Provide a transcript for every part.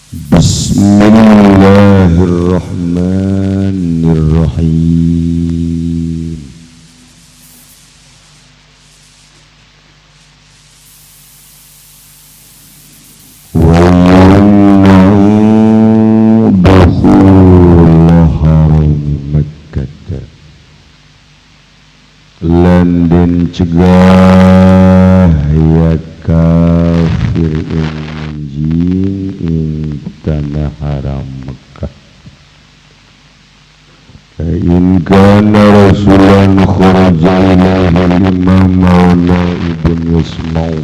Bismillahirrahmanirrahim. Wa dukhul haram Makkah lan den cegah ya kafir ing ing tanah haram Mekah. In kana rasulan kharaja ilaihi al-imam wa ibn yasma'u,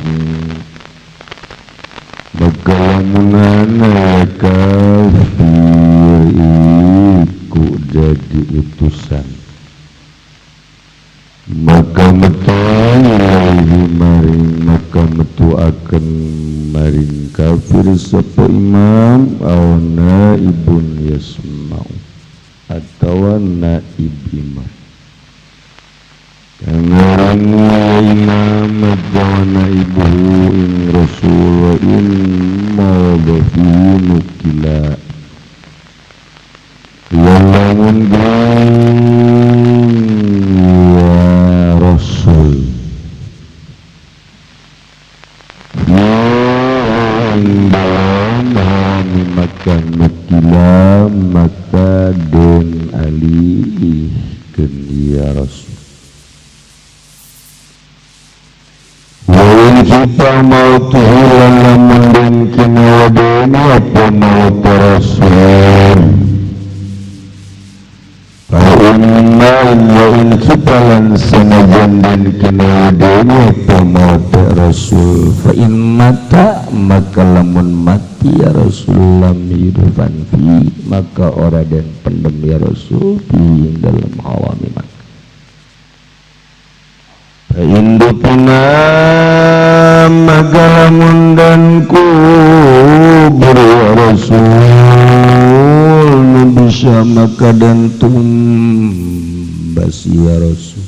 maka lamun ya kafir iku jadi utusan, maka metu ilaihi maring, maka metu akan maring kafir sapa imam aw naibun yasma'u atawa naib imam. Kang imam atawa naibuhu ing rasul wa in mawadhi nukila lamun ya rasul maka nukila maka den alihkeun ya rasul. Wa in kita mautuhu lamun den kina wadena apa maut rasul. Fa inna wa in kita lan sanajan den kina wadena apa maut rasul. Fa in mata maka lamun mati ya Rasul lam yudfan fi, maka ora den pendem ya Rasul fi dalam awami maka. Fa indupna maka lamun dan kubur ya Rasul nu bisa maka dan tumbas ya Rasul.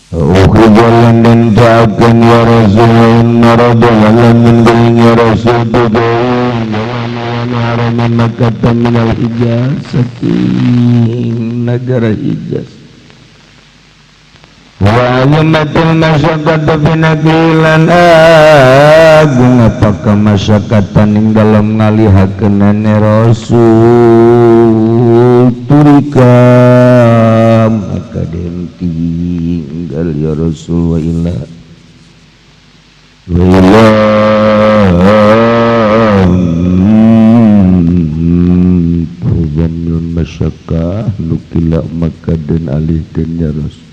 Ukhrijalan dan ta'akan ya Rasul maradalan min ya Rasul tudawan haram Makkah minal Hijaz saking negara Hijaz. Wa alimatil masyaqqatu binaqilan agung apakah masyaqqatan ing dalem ngalihakeunane Rasul turika maka den tinggal ya Rasul wa illa wa masyaqqah nukila maka den alihkeun ya Rasul.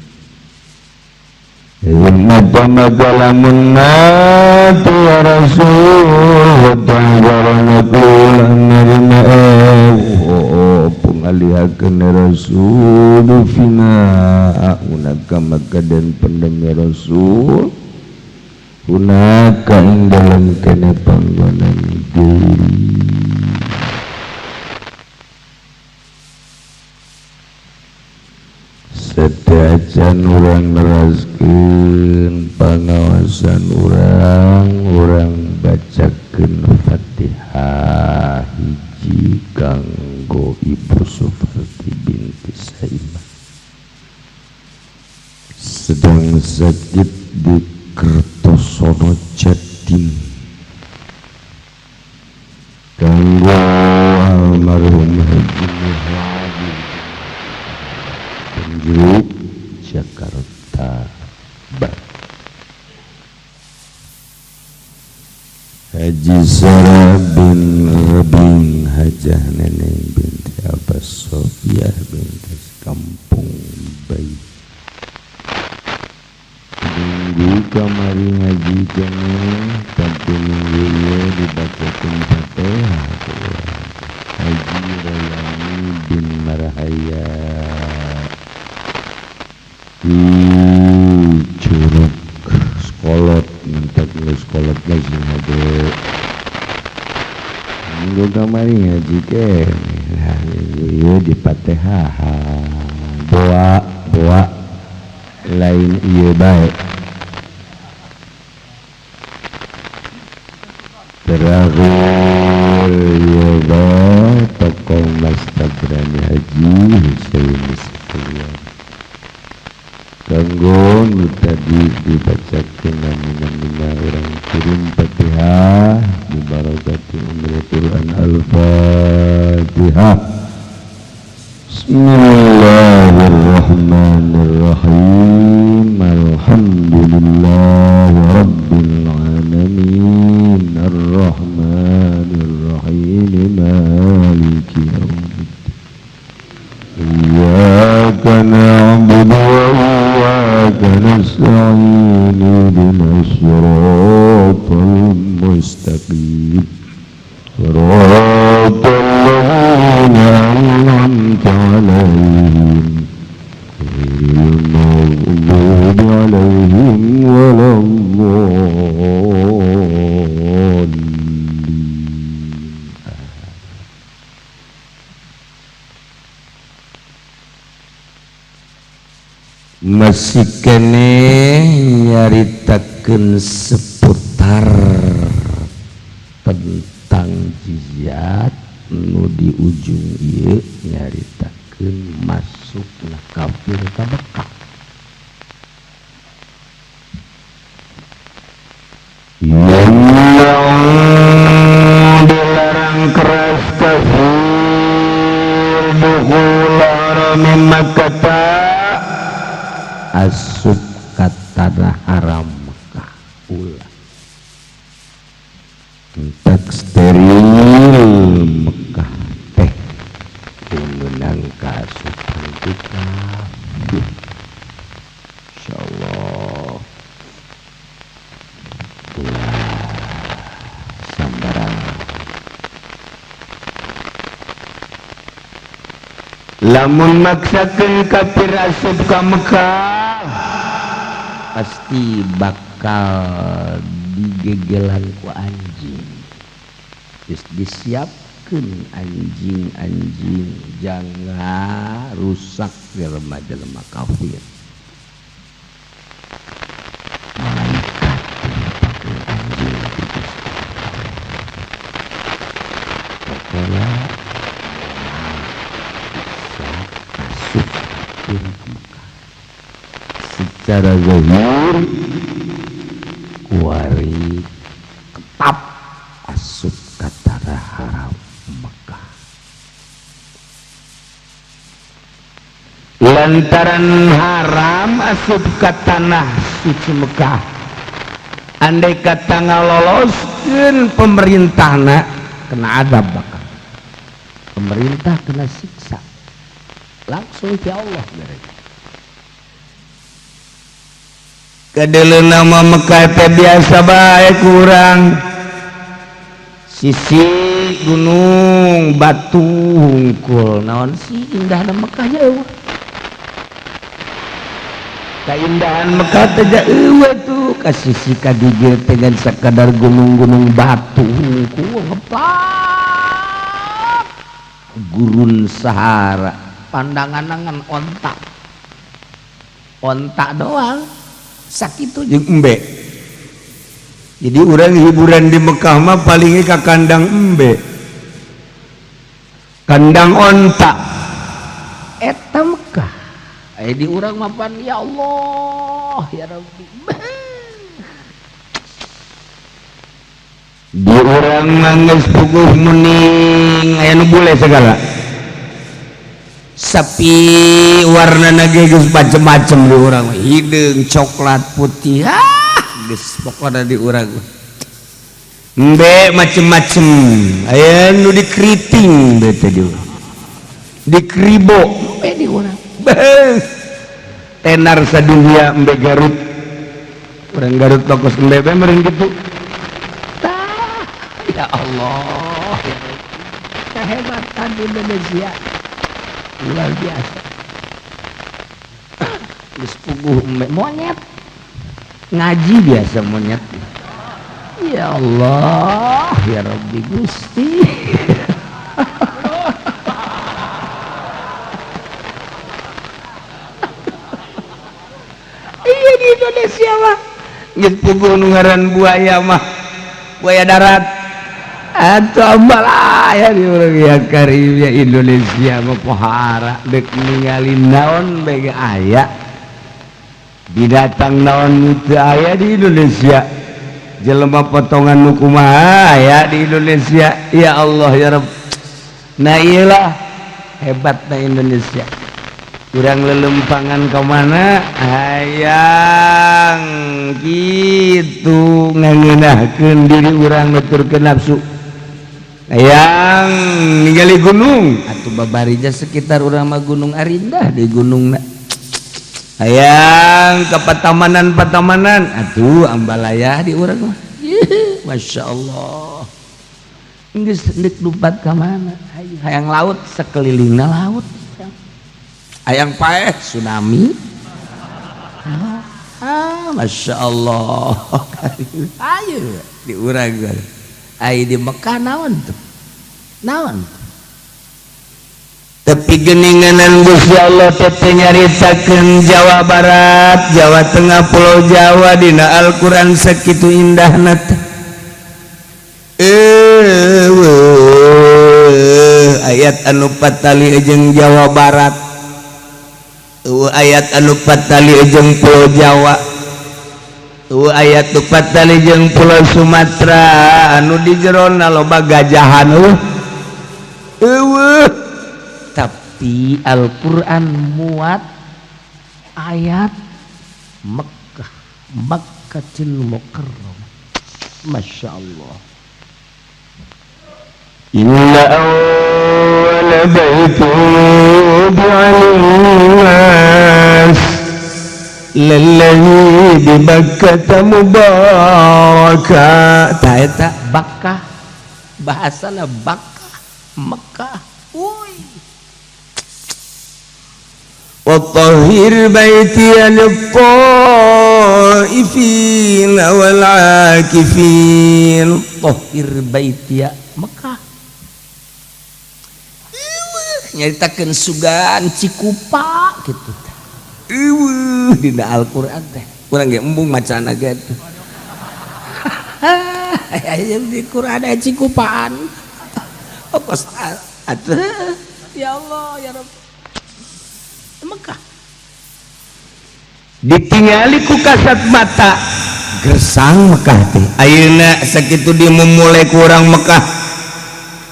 Inna magalamun mati ya Rasul ta'garana kulan narima pengalihakeun Rasul fina unaka maka den pendem ya Rasul hunaka ing dalem kene panggonan diri. Setiacan urang neraskeun pangawasan urang bacakeun Fatihah hiji kanggo Ibu Sufarti binti Saimah sedang sakit di Kertosono Jatim, kanggo almarhum Haji Muhammad Penjeruk Jakarta Barat, Haji Sarah bin Rabin Hajah Neneng binti Abbas Sofiah binti Kampung Bayi. Minggu kamari ngaji kene tapi minggu ieu dibacakeun Fatihah Haji Rayani bin Marhaya di Curug Sekolot, mentak geus kolot geus hade. Minggu kamari ngaji kene nah minggu ieu di Fatihah boa boa lain ieu bae. Terakhir Riyadha tokoh Mas Tabrani Haji Husain sekalian kanggo nu tadi dibacakeun namina urang kirim Fatihah bibarakati ummul Quran Al-Fatihah. Bismillahirrahmanirrahim. Alhamdulillahi rabbil alamin arrahmanir rahim maliki yaumiddin iyyaka na'budu wa iyyaka nasta'in ihdinas siratal mustaqim siratal ladzina an'amta 'alaihim ghairil maghdubi 'alaihim waladdallin. Masih keneh nyaritakeun seputar tentang jihad nu di ujung ieu nyaritakeun masukna kafir ka Mekah. Yang dilarang keras kafir dukhul harami Makkah asup ka tanah haram Mekah ulah entek steril Mekah teh meunang kaasupan ku kafir. Insyaallah ulah sambarangan lamun maksakeun kafir asup ka Mekah pasti bakal digegelan ku anjing. Terus disiapkan anjing-anjing jangan rusak jelema-jelema kafir. Malaikat pakai anjing pokoknya bisa masuk ke Mekah secara zahir kuari ketap asup ka tanah haram Mekah lantaran haram asup ka tanah suci Mekah. Andai kata ngaloloskeun pemerintahna kena adab bakal pemerintah kena siksa langsung ke Allah mereka. Kadeuleun nama Mekah teh biasa bae kurang sisi gunung batu hungkul naon sih indahna Mekah jauh kaindahan Mekah teh eueuh tuh ka sisi ka gigir teh ngan sakadar gunung-gunung batu hungkul ngeplak gurun Sahara pandangan ngan onta onta doang sakitu jeung embe. Jadi urang hiburan di Mekah mah palingnya ka kandang embe, kandang onta. Eta Mekah. Aya di urang mah pan ya Allah ya Rabbi. Di urang mah geus puguh muning aya nu bule segala. Sapi warnana ge geus macem-macem di urang hideung coklat putih ah geus pokona di urang embe macem-macem aya nu dikeriting teh di urang dikribo embe di urang beuh tenar sadunia embe Garut urang Garut tokos embe bae meureun kitu tah ya Allah ya kehebatan Indonesia luar biasa. Geus puguh monyet ngaji biasa monyet ya Allah ya Rabbi Gusti. Iya di Indonesia mah geus puguh nu ngaran buaya mah buaya darat. Atau ambalaya di urang, ya karim ya. Indonesia mah pohara, dek ningali naon bae aya, binatang naon itu aya di Indonesia, jelema potongan nu kumaha aya di Indonesia. Ya Allah, ya Rabb. Nah, iyalah hebatna Indonesia. Kurang lelempangan ke mana hayang gitu, ngangeunahkeun diri urang, nuturkeun nafsu. Hayang ningali gunung atau babarija, sekitar urang mah Gunung Arindah di gunung. Hayang ke patamanan patamanan atuh ambalaya di urang mah. Masya Allah, geus deuk lumpat ka mana. Hayang laut, sekelilingna laut. Hayang paeh, tsunami. Ah, Masya Allah. Ayo di urang, ayo di Mekah naon tuh, naon? Tapi geninganan Gusti Allah teh nyaritakeun Jawa Barat, Jawa Tengah, Pulau Jawa dina Al-Qur'an sakitu indahna teh. Eh, ayat anu patali jeung Jawa Barat, ayat anu patali jeung Pulau Jawa, ayat nu patali jeung Pulau Sumatera anu di jerona loba gajahan, euweuh. Tapi Al-Qur'an muat ayat Mekkah, Makkahil Mukarramah. Masya Allah. إن أول بيت وضع للناس للذي ببكة مباركا. Tah, eta Bakkah, bahasana Bakkah, Mekah. Uy. وطهر بيتي للطائفين والعاكفين. طهر بيتي Mekah, nyaritakeun sugan Cikupa gitu. Euweuh dina Al-Qur'an teh. Urang ge embung macana ge tuh. Aya di Quran aya Cikupaan. Oh, kos atuh. Ya Allah, ya Rabb. Mekah. Ditingali ku kasat mata gersang Mekah teh. Ayeuna sakitu dimumule ku urang Mekah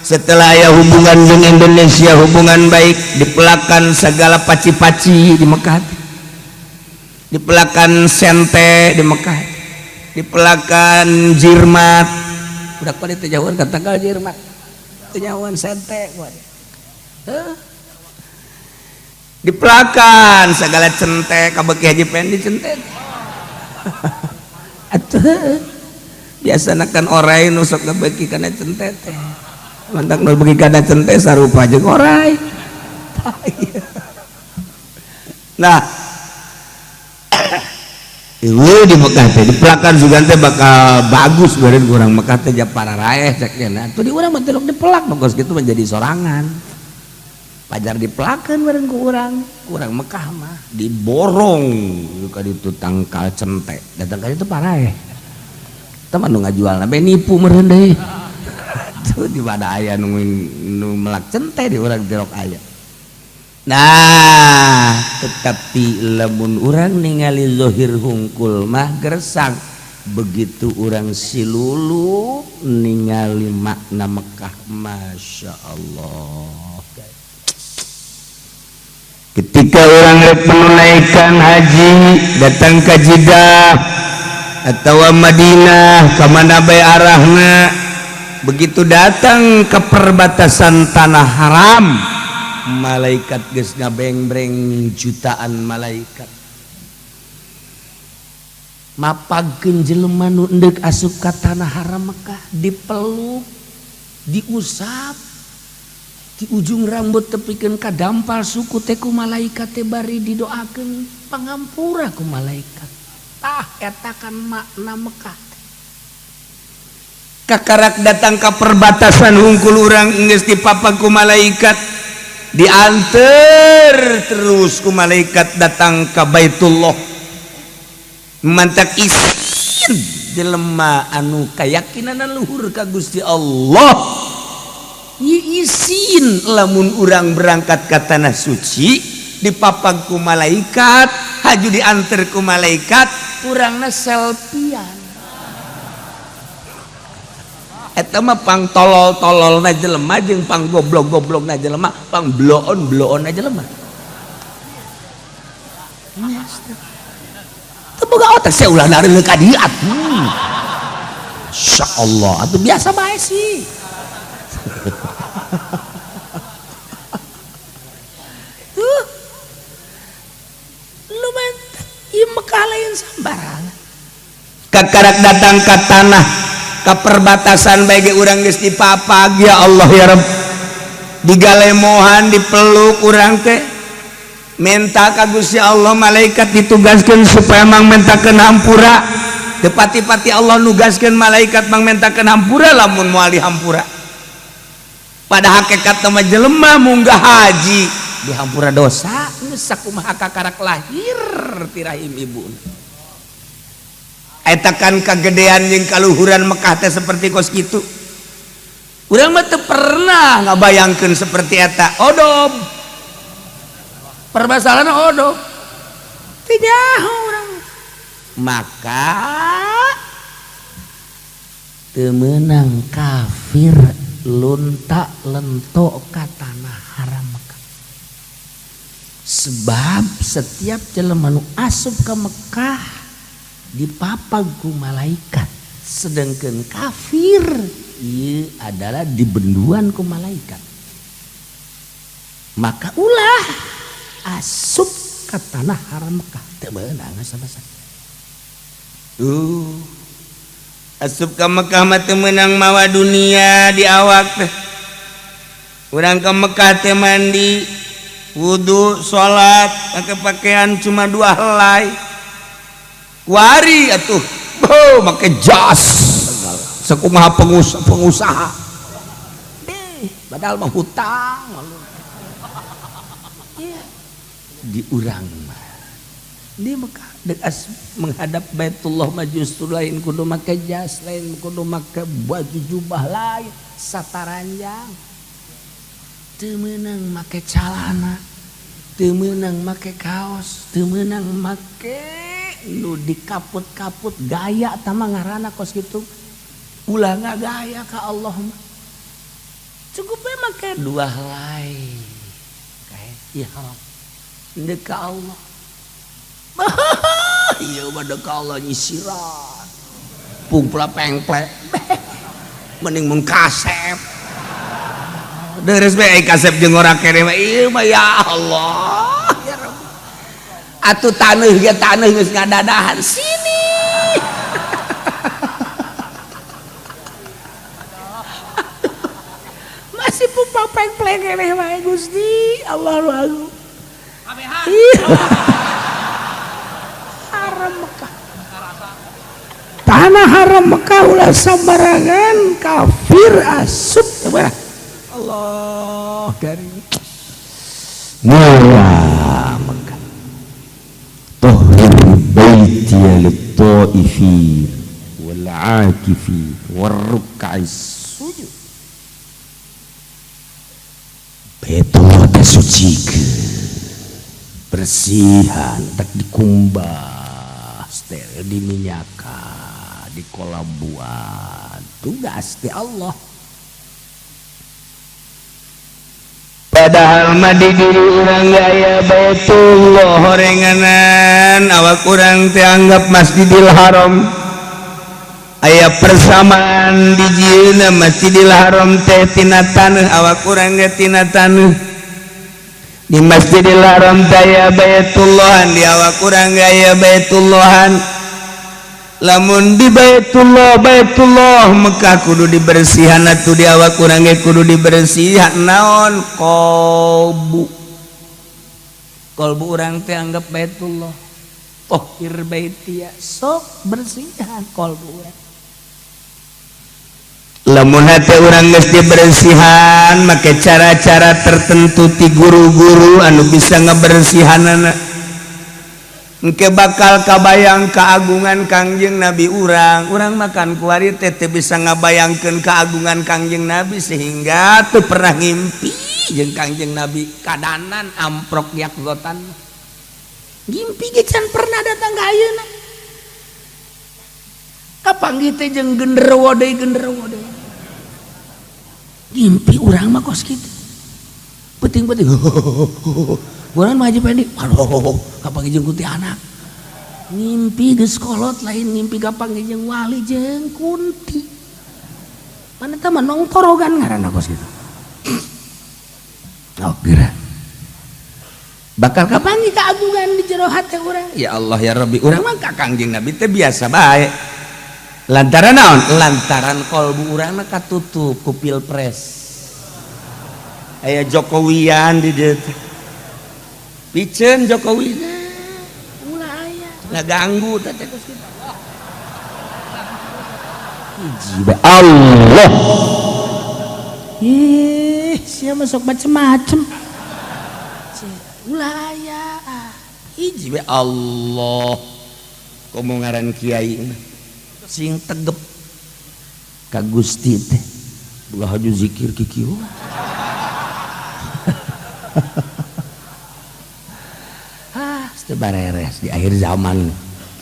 setelah aya hubungan dengan Indonesia, hubungan baik, dipelakan segala paci-paci di Mekah teh. Dipelakan sente di Mekah, dipelakan jirmat. Udah pada teu jauhan ka tanggal jirmat. Teu jauhan sente. Heuh. Dipelakan segala cente, kabeki Haji Pendi cente. Atuh biasana kan orai nu sok ngabeki kana cente teh. Mantak nu beuki kana cente sarupa jeung orai. Nah, euweuh di Mekah teh dipelakan, sugan teh bakal bagus beureun urang Mekah teh japara raeh cek nya. Atuh di urang mah teu dipelak, kos kitu menjadi sorangan. Pajar dipelakeun bareng ku urang, ku urang Mekah mah diborong ka ditu tangkal cente. Datang ka ditu paraeh. Teman nu ngajualna be nipu meureun deui. Tuh di mana aya nu melak cente di urang tirok aya. Nah, tetapi lamun urang ningali zohir hungkul mah gersang, begitu urang silulu ningali makna Mekah, Masya Allah. Ketika orang rek menunaikan haji datang ke Jeddah atau Madinah, kemana bae arahna, begitu datang ke perbatasan tanah haram, malaikat geus ngabengbreng, jutaan malaikat mapagkeun jelema nu endek asup ka tanah haram Mekah, dipeluk, diusap di ujung rambut tepikeun ka dampal suku teh ku malaikat teh, bari didoakeun pangampura ku malaikat. Tah, eta kan makna Mekah. Kakarak datang ke perbatasan hungkul urang geus dipapag ku malaikat, diantar terus ku malaikat datang ke Baitullah, mantak isin. Jelema anu kayakinan luhur ka Gusti Allah isin lamun urang berangkat ka tanah suci dipapag ku malaikat haju diantar ku malaikat urangna selfiean. Eta mah pang tolol-tololna jelema jeung pang goblok-goblokna jelema, pang bloon-bloonna jelema. Teu boga otak sia ulah nareuleuh ka dieu atuh. Insyaallah atuh biasa bae sih. Tuh. Lumayan ieu Mekah lain sambarangan. Kakarak datang ka tanah ke perbatasan bae ge urang geus dipapag ya Allah ya Rabb, digalemohan dipeluk urang teh menta ka Gusti Allah. Malaikat ditugaskeun supaya mangmentakeun hampura, teu pati-pati Allah nugaskeun malaikat mangmentakeun hampura lamun moal dihampura. Pada hakikat mah jelema munggah haji dihampura dosa geus sakumaha kakarak lahir ti rahim ibuna. Eta kan kagedean jeung kaluhuran Mekah teh seperti kos kitu. Urang mah teu pernah ngabayangkeun seperti eta. Odob. Permasalahan odob. Teu nyaho urang. Maka teu meunang kafir lunta lentok ka tanah haram Mekah. Sebab setiap jelema nu asup ka Mekah dipapag ku malaikat, sedangkan kafir ieu adalah dibenduan ku malaikat. Maka ulah asup ka tanah haram Mekah teu meunang sama-sama. Asup ka Mekah mah teu meunang mawa dunia di awak teh. Urang ka Mekah teh mandi, wudu, salat, pakai pakaian cuma dua helai. Wari atuh, oh, make jas sakumaha pengusaha. Deh, padahal mah hutang. Iya. Di urang mah di Mekah deuk menghadap Baitullah mah justru lain kudu make jas, lain kudu make baju jubah lain, sataranjang. Teu meunang make calana, teu meunang make kaos, teu meunang make nu dikaput-kaput gaya tama ngaranna kos kitu. Ulah ngagaya ka Allah mah. Cukup we make dua helai kain ihram. Deuk ka Allah. Ieu mah deuk ka Allah nyisiran. Pungpla pengple. Mending mun kasep. Deres bae kasep jeung ora kene mah ieu mah ya Allah. Ya Rabb. Atuh taneuh ge taneuh geus ngadadahan sini. Masih pumpang pengpleng keneh wae Gusti Allah agung. Haram Mekah. Tanah haram Mekah ulah sambarangan kafir asup. Allah garing. Wah Mekah. Tahhir baitiya lit-ta'ifin wal 'akifin war-ruk'is sujud. Baitullah teh sucikeun, bersihan, tak dikumbah, teh diminyakan, dikolabuan, tugas ti Allah. Padahal mah di diri urang gaya Baitullah horenganan awak urang teh anggap Masjidil Haram. Aya persamaan di jieuna Masjidil Haram teh tina taneuh, awak urang ge tina taneuh. Di Masjidil Haram teh aya Baitullahan, di awak urang ge aya Baitullahan. Lamun di Baitullah, Baitullah Mekah kudu dibersihan atuh di awak urang ge kudu dibersihan naon qalbu. Qalbu urang teh anggap Baitullah. Tahhir baitia sok bersihan qalbu urang. Lamun hate urang geus dibersihan make cara-cara tertentu ti guru-guru anu bisa ngabersihanana. Engke bakal kabayang keagungan Kangjeng Nabi urang. Urang makan kuari teh teu bisa ngabayangkeun keagungan Kangjeng Nabi sehingga teu pernah ngimpi jeung Kangjeng Nabi kadanan amprok yakzotan. Ngimpi ge can pernah datang ka ayeuna. Kapanggih teh jeung genderuwo deui genderuwo deui. Ngimpi urang mah kos kitu. Penting-penting. Urang mah Haji Pendi, aduh, kapanggih jeung kuntilanak. Ngimpi geus kolot lain ngimpi kapanggih jeung wali jeung kunti. Mana tah mah nongtorogan ngaranna kos kitu. Oh, geura. Bakal kapanggih keagungan di jero hate urang. Ya Allah ya Rabbi, urang mah ka Kangjeng Nabi teh biasa bae. Lantaran naon? Lantaran kolbu urangna katutup ku pilpres. Aya Jokowian di dieu teh. Piceun Jokowi ulah aya ngaganggu teh teh kos kitu. Hiji bae Allah. Ih, sia masuk macem-macem. Ulah aya. Hiji bae Allah. Komo ngaran kiai mah sing tegep ka Gusti teh. Ulah haju zikir kikieu. Ah, teu bareres di akhir zaman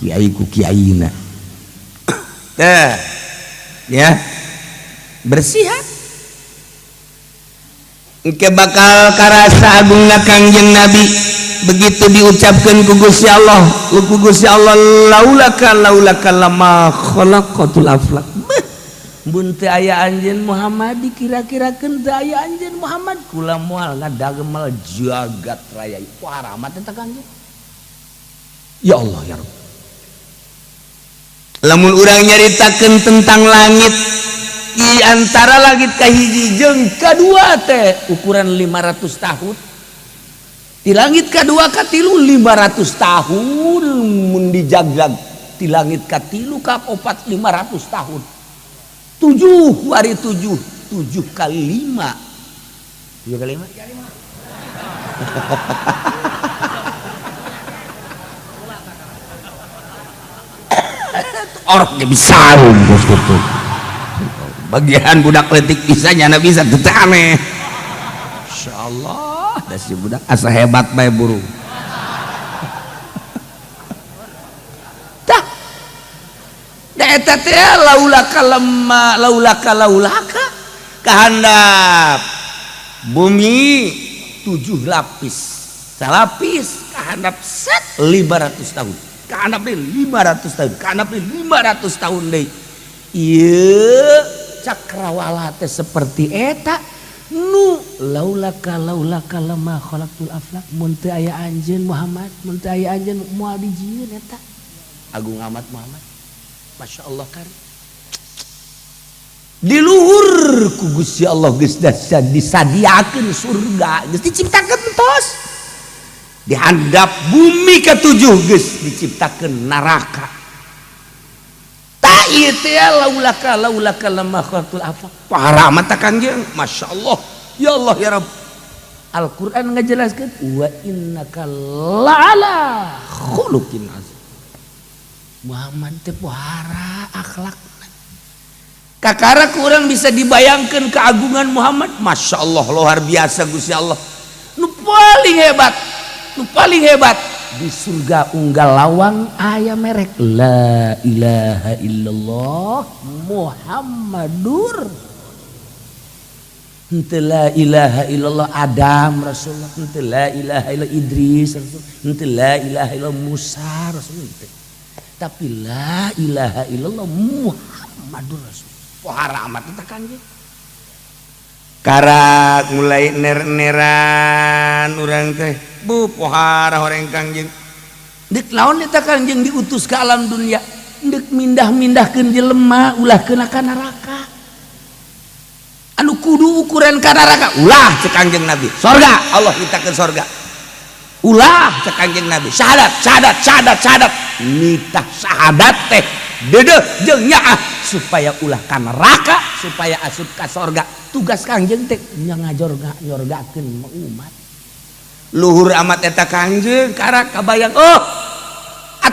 kiai ku kiaina. Teh. Ya. Bersih ha? Engke bakal karasa agungna Kangjeng Nabi begitu diucapkeun ku Gusti Allah, ku Gusti Allah laulaka laulaka lama khalaqatul aflak. Mun teu aya anjeun Muhammad dikira-kirakeun teu aya anjeun Muhammad kula moal ngadagmel jagat raya. Wah, rahmat eta Kangjeng. Ya Allah ya Rabb. Lamun urang nyaritakeun tentang langit di antara langit kahiji jeung kadua teh ukuran 500 tahun. Di langit kadua katilu 500 tahun mun dijagjag. Di langit katilu ka opat 500 tahun. 7 hari 7, 7 kali 5. 7 kali 5? Orok ge bisa bos gitu. Bagian budak letik bisa nyana bisa teu aneh. Insyaallah da si budak asa hebat bae burung. Tah. Da eta teh laulaka lemma laulaka laulaka kahandap bumi 7 lapis. Salapis kahandap set 500 tahun. Kahandap deui 500 tahun, kahandap deui 500 tahun deui. Ieu cakrawala teh seperti eta nu laulaka laulaka lama khalaqtul aflak mun teu aya anjeun Muhammad mun teu aya anjeun moal dijieun eta. Agung amat Muhammad. Masya Allah kari. Di luhur ku Gusti Allah geus disadiakeun surga, geus diciptakeun tos. Dihandap bumi ketujuh geus diciptakeun neraka. Ta ieu teh laulaka laulaka lama khalaqtul aflak. Parah mata Kangjeng, Masya Allah. Ya Allah ya Rabb. Al-Qur'an ngajelaskeun wa innaka la'ala khuluqin azim. Muhammad teh pohara akhlakna. Kakara kurang bisa dibayangkan keagungan Muhammad. Masya Allah luar biasa Gusti Allah. Nu paling hebat, nu paling hebat di surga unggal lawang aya merek la ilaha illallah Muhammadur. Henteu la ilaha illallah Adam Rasulullah, henteu la ilaha illallah Idris Rasulullah, henteu la ilaha illallah Musa Rasulullah. Tapi la ilaha illallah Muhammadur Rasulullah. Pohara amat eta Kangjeng. Karak mulai ner-neran urang teh bu pohara horeng Kangjeng. Deuk naon eta Kangjeng diutus ke alam dunia? Deuk mindah-mindahkeun jelema ulah keuna ka neraka. Anu kudu ukuran ka neraka ulah cek Kangjeng Nabi. Sorga Allah nitakeun sorga. Ulah cek Kangjeng Nabi. Syahadat, syahadat, syahadat, syahadat. Nitah syahadat teh dedeh jeung nyaah supaya ulah ka neraka, supaya asup ka sorga. Tugas Kangjeng teh nya ngajorgakeun umat. Luhur amat eta Kangjeng karak kabayang oh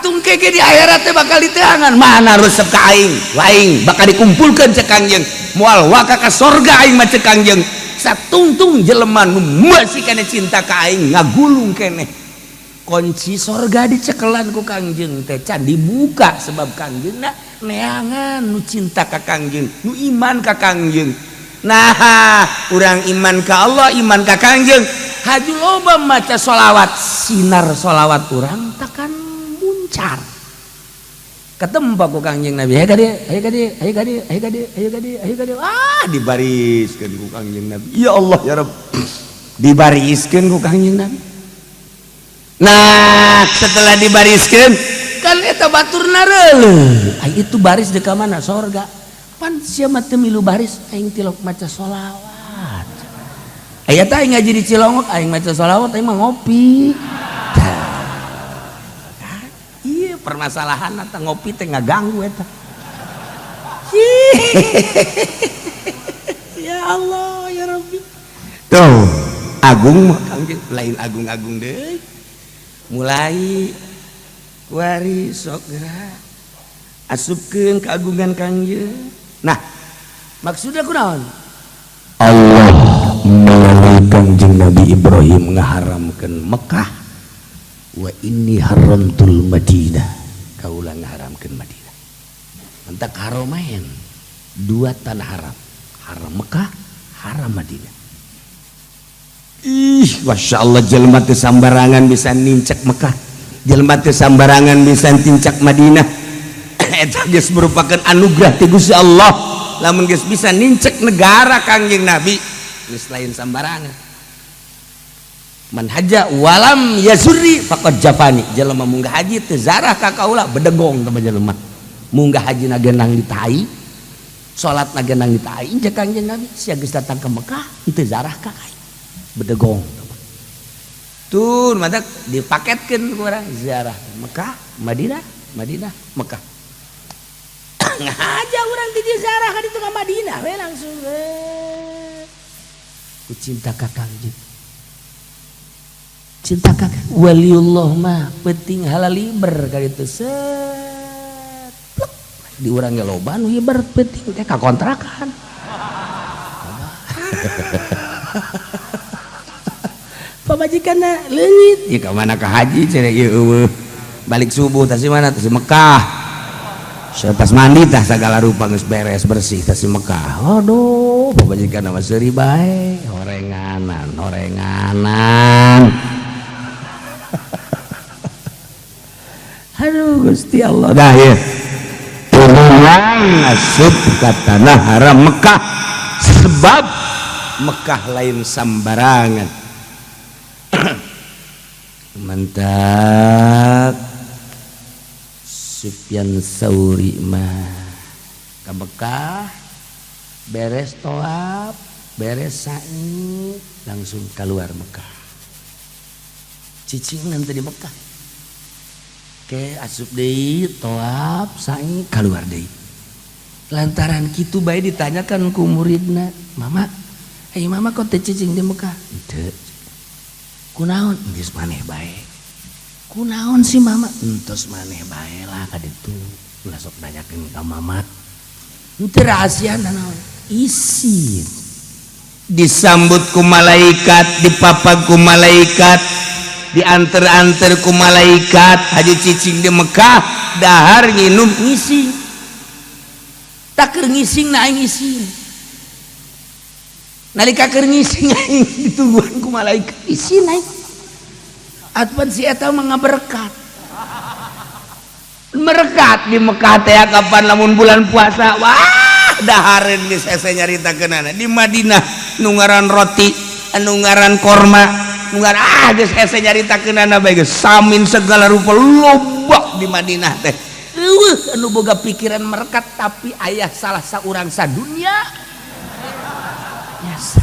Atuh engke di akhirat teh bakal diteangan mana resep ka aing, aing bakal dikumpulkeun cek Kangjeng. Moal waka ka sorga aing mah cek Kangjeng. Satungtung jelema nu masih keneh cinta ka aing ngagulung keneh. Kunci sorga dicekelan ku Kangjeng teh can dibuka sebab Kangjengna neangan nu cinta ka Kangjeng, nu iman ka Kangjeng. Nah, urang iman ka Allah, iman ka Kangjeng. Haju loba maca sholawat, sinar sholawat urang takkan muncar. Ketemu ku Kangjeng Nabi, ayo ka dieu, ayo ka dieu, ayo ka dieu, ayo ka dieu, ayo ka dieu, ayo ka dieu. Ah, dibariskeun ku Kangjeng Nabi. Ya Allah ya Rabb. Dibariskeun ku Kangjeng Nabi. Nah, setelah dibariskeun kan eta baturna reuleuh. Ai itu baris deuk ka mana? Sorga. Pan sia mah teu milu baris aing tilok maca sholawat. Aya teh aing ngaji di Cilongok aing maca sholawat aing mah ngopi. Iya permasalahan eta ngopi teh ngaganggu eta. Ya Allah ya Rabbi. Tuh, agung mah Kangjeng lain agung-agung deui. Mulai kuari sok geura asupkeun keagungan Kangjeng. Nah, maksudnya kunaon? Allah melalui Kangjeng Nabi Ibrahim ngaharamkeun Mekah, wa inni haramtul Madinah. Kaula ngaharamkeun Madinah. Entak haromain dua tanah haram, haram Mekah, haram Madinah. Ih, Masya Allah jelema teu sambarangan bisa nincak Mekah, jelema teu sambarangan bisa nincak Madinah. Eta geus merupakan anugerah ti Gusti Allah. Lamun geus bisa nincak negara Kangjeng Nabi geus lain sambarangan. Man haja walam yazuri faqad jafani. Jelema munggah haji teu zarah ka kaula bedegong teh jelema. Munggah haji na genang di tai, salat na genang di tai jeung Kangjeng Nabi sia geus datang ke Mekah teu zarah ka aing. Bedegong. Tuh mata dipaketkeun ku urang ziarah Mekah, Madinah, Madinah, Mekah. Ngaja urang di ziarah ka ditu ka Madinah we langsung we. Ku cinta ka Kangjeng. Cinta ka waliullah mah penting halaliber ka ditu set. Plek. Di urang ge loba nu hiber penting teh ka kontrakan. Pamajikanna leungit, ya ka mana ka haji cenah ieu eueuh. Balik subuh tah si mana tah si Mekah. Tas mandi tah segala rupa geus beres bersih tah si Mekah. Aduh, pamajikan mah seuri bae, horenganan, horenganan. Aduh Gusti Allah. Dah ieu. Urang asup ka tanah haram Mekah sebab Mekah lain sambarangan. Mantap. Sufyan Sauri mah ka Mekah beres tawaf, beres sa'i, langsung keluar Mekah. Cicing nanti di Mekah. Ke asup deui tawaf, sa'i, keluar deui. Lantaran kitu bae ditanyakan ku muridna, "Mama, ai mama kok teu cicing di Mekah?" Henteu. Kunaon? Geus maneh bae. Kunaon sih mama? Entos maneh bae lah ka ditu. Ulah sok nanyakeun ka mama. Henteu rahasia naon? Isin. Disambut ku malaikat, dipapag ku malaikat, dianter-anter ku malaikat, haji cicing di Mekah, dahar nginum ngising. Tak keur ngising na aing ngising. Nalika keur ngising aing ditungguan ku malaikat, isin aing. Atuan si eta mah ngaberkat. Merekat di Mekah teh kapan lamun bulan puasa, wah dahareun geus hese nyaritakeunana. Di Madinah nu ngaran roti, anu ngaran korma, nu ngaran ah geus hese nyaritakeunana bae geus samin segala rupa loba di Madinah teh. Eueuh anu boga pikiran merekat tapi aya salah saurang sadunya. Biasa.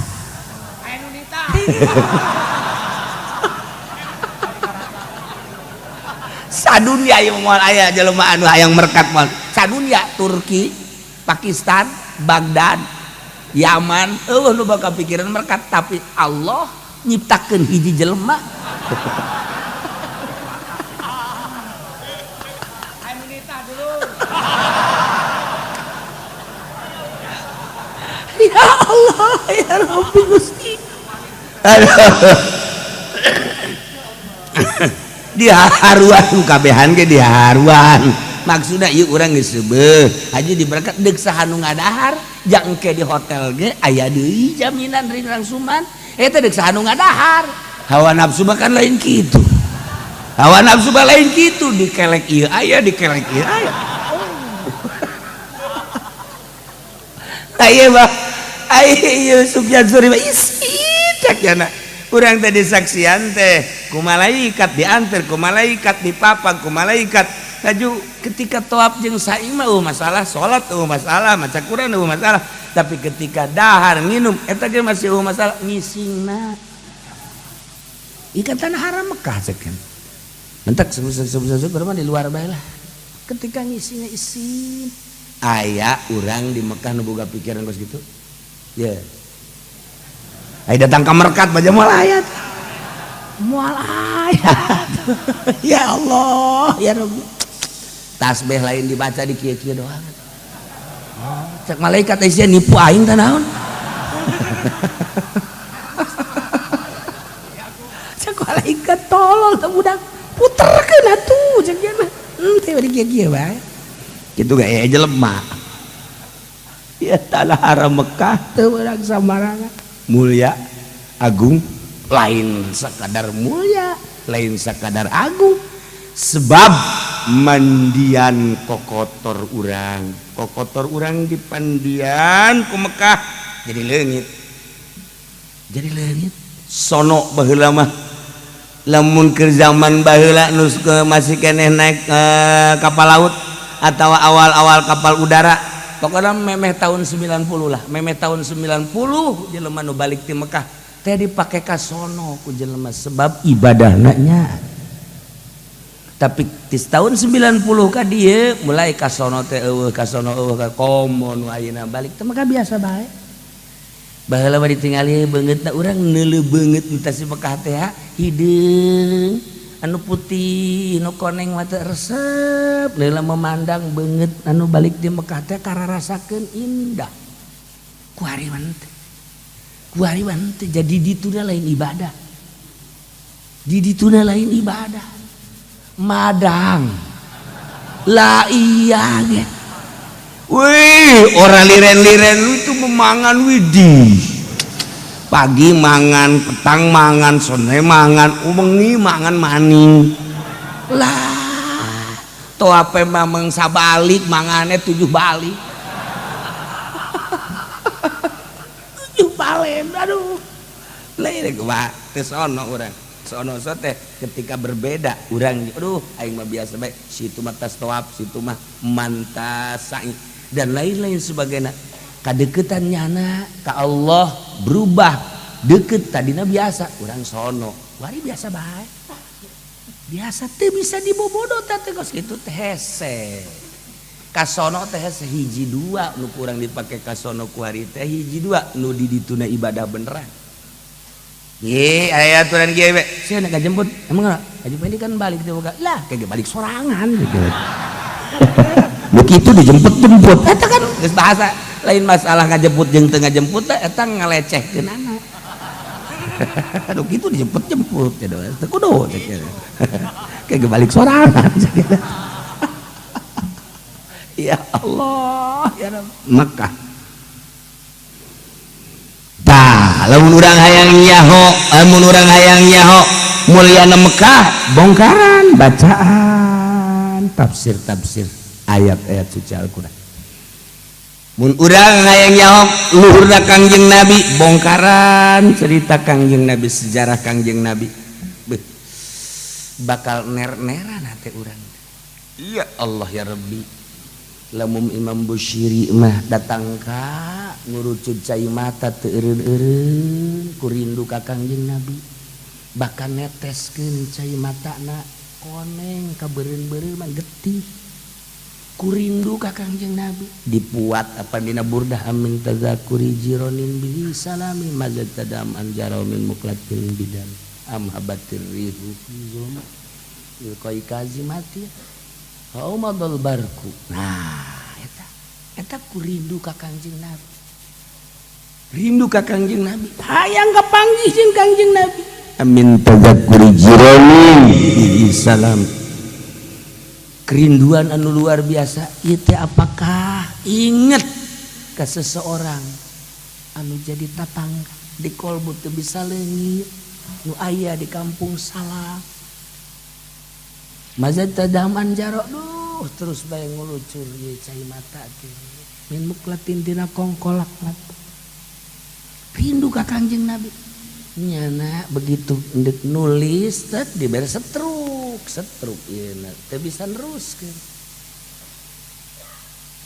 Aya nu nita. Sadunya ieu moal aya jelema anu hayang merekat moal. Sadunya Turki, Pakistan, Baghdad, Yaman, eueuh nu bakal pikiran merekat tapi Allah nyiptakeun hiji jelema. Allah ya Rabbi Gusti. Diharuan kabehan ge diharuan. Maksudna ieu urang geus seubeuh, haji diberkat deuk saha nu ngadahar, jangke di hotel ge aya deui jaminan ring rangsuman. Eta deuk saha nu ngadahar. Hawa nafsu mah kan lain kitu. Hawa nafsu mah lain kitu, dikelek ieu aya, dikelek ieu aya. Aya mah aya Sufyan Tsuri mah isi cek jana. Urang tadi saksian teh ku malaikat diantar, ku malaikat dipapag, ku malaikat laju ketika toab jeung sa'i mah masalah salat masalah maca Quran masalah, tapi ketika dahar minum eta ge masih masalah ngisingna. Ikan tanah haram Mekah cek kan. Mentak sebesar berapa di luar bae lah. Ketika ngisingna isin aya urang di Mekah nu boga pikiran kos kitu. Ya. Yeah. Ayo datang ke merkat baca mual ayat. Mual ayat. Ya Allah, ya Rabbi. Tasbih lain dibaca di kieu-kieu doang. Oh, cek malaikat sia nipu aing teh naon? Cek malaikat tolol teh budak. Puterkeun atuh cek ieu mah. Teh bari kieu-kieu bae. Kitu gaya jelema. Ya tanah haram Mekah teu urang sambarangan. Mulia agung lain sekadar mulia, lain sekadar agung, sebab mandian kokotor urang di pandian ku Mekah jadi leungit, jadi leungit. Sono baheula mah lamun keur zaman baheula nu masih keneh naik kapal laut atau awal-awal kapal udara. Pokoknya memeh tahun 90 lah, memeh tahun 90 jelema nu balik ti Mekah teh dipake ka sono ku jelema sebab ibadahna nya. Tapi di tahun 90 ka dieu mulai ka sono teh eueuh, ka sono eueuh, ka komo nu ayeuna balik teh Mekah biasa bae. Baheula mah ditingali beungeutna urang neuleuh beungeut teh si Mekah teh hideung anu putih nu koneng mah teh resep leula memandang beungeut anu balik di Mekah teh kararasakeun indah. Kuari teh jadi dituna lain ibadah. Di dituna lain ibadah. Madang. La iya ge. Wih, orang liren-liren itu memangan widih. Pagi mangan, petang mangan, sore mangan, wengi mangan maning. Lah, to ape mameng sabalik mangane 7 balik. 7 balen, aduh. Lain kumaha teh sono urang. Sono so teh ketika berbeda urang aduh aing mah biasa bae, situ mah tas toab, situ mah mantas sa'i dan lain-lain sebagainya. Kadeketan nyana ka Allah berubah deket tadina biasa urang sono wari biasa bae biasa teu bisa dibobodo teh kos kitu teh hese ka sono teh hese hiji dua nu kurang dipake ka sono ku hari teh hiji dua nu di dituna ibadah beneran. Ye aya aturan kieu we sia nak jemput emang ngajemput ini kan balik teh boga lah kayak balik sorangan gitu. Nu kitu dijemput-jemput eta kan geus bahasa lain masalah ngajemput jeung teu ngajemput teh eta ngalecehkeun anak. Aduh kitu dijemput-jemput ya teu kudu cek. Kayak balik sorangan. Ya Allah, ya Rabb. Mekah. Tah, lamun urang hayang nyaho, lamun urang hayang nyaho mulyana Mekah, bongkaran bacaan tafsir-tafsir ayat-ayat suci Al-Qur'an. Mun urang hayang nyaho luhurna Kangjeng Nabi, bongkaran cerita Kangjeng Nabi, sejarah Kangjeng Nabi. Beuh, bakal ner-neran hate urang. Ya Allah ya Rabbi. Lamun Imam Bushiri mah datang ka ngurucut cai mata teu eureun-eureun ku rindu ka Kangjeng Nabi. Bahkan neteskeun cai matana koneng ka beureun-beureun mah getih. Kurindu ka Kangjeng Nabi dipuat apa dina burdah amin tazakuri jironin bi salami mazad tadam anjarau min muklatil bidan am habatir rihu fi zulma ilqai kazimati haumadul barku. Nah eta eta kurindu ka Kangjeng Nabi. Rindu ka Kangjeng Nabi. Hayang kapanggih jeung Kangjeng Nabi. Amin tadzakkuri jirani salam. Kerinduan anu luar biasa ieu teh apakah inget ka seseorang anu jadi tatangga di kolbu teu bisa leungit nu aya di kampung salam. Mazad tadaman jarok duh terus bae ngulucur ieu cai mata teh. Min muklatin dina kongkolak mata. Rindu ka Kangjeng Nabi. Nyana begitu ndek nulis tet dibere setruk, setruk ieu teu bisa neruskeun.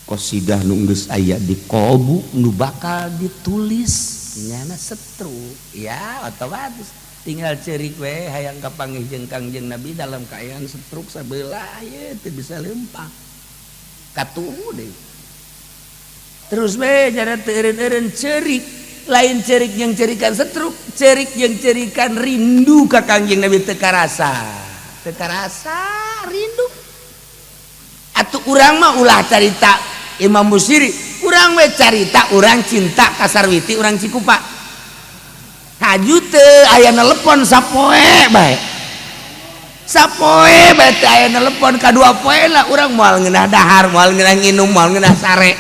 Qasidah nu geus aya di kolbu nu bakal ditulis nyana setruk ya otomatis tinggal ceurik we hayang kapanggih jeung Kangjeng Nabi dalam kaayaan setruk sabelah ieu teu bisa leumpang. Katuhu deui. Terus we jara teu eureun-eureun ceurik, lain ceurik yang cerikan setruk, ceurik yang cerikan rindu ka Kangjeng Nabi teu karasa. Teu karasa rindu. Atuh urang mah ulah carita Imam Busiri, urang we carita urang cinta ka Sarwiti urang Cikupa. Haju teu aya nelepon sapoe bae. Sapoe bae teu aya nelepon kadua poe lah urang moal ngeunah dahar, moal ngeunah nginum, moal ngeunah sare.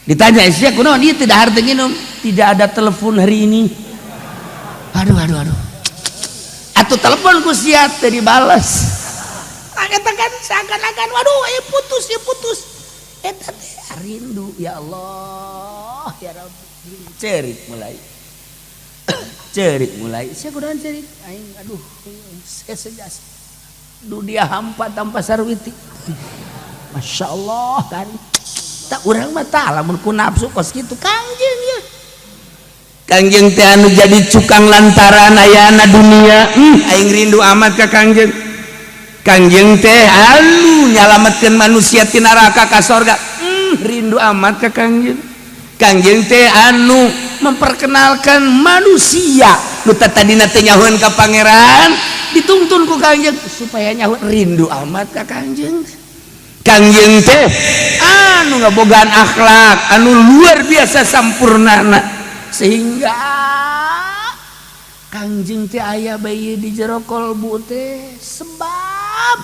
Ditanya sia kunaon ieu teu dahar teu nginum? Tidak ada telepon hari ini. Aduh aduh aduh. Atuh telepon ku sia teu dibales. Eta kan seakan-akan waduh ieu putus ieu putus. Eta teh rindu ya Allah ya Rabbi. Cerik mulai. Cerik mulai. Sia kunaon cerik? Aing aduh sejas. Dunia hampa tanpa Sarwiti. Masya Allah kan. Tak urang mah tah lamun ku nafsu kos kitu Kangjeng ya. Kangjeng teh anu jadi cukang lantaran ayana dunia. Aing rindu amat ka Kangjeng. Kangjeng teh anu nyalametkeun manusia ti neraka ka sorga. Rindu amat ka Kangjeng. Kangjeng teh anu memperkenalkan manusia nu tadina teh nyahoeun ka pangeran dituntun ku Kangjeng supaya nyaho rindu amat ka Kangjeng. Kangjeng teh anu ngabogaan akhlak anu luar biasa sampurnana sehingga Kangjeng teh aya bae di jero kolbu teh sebab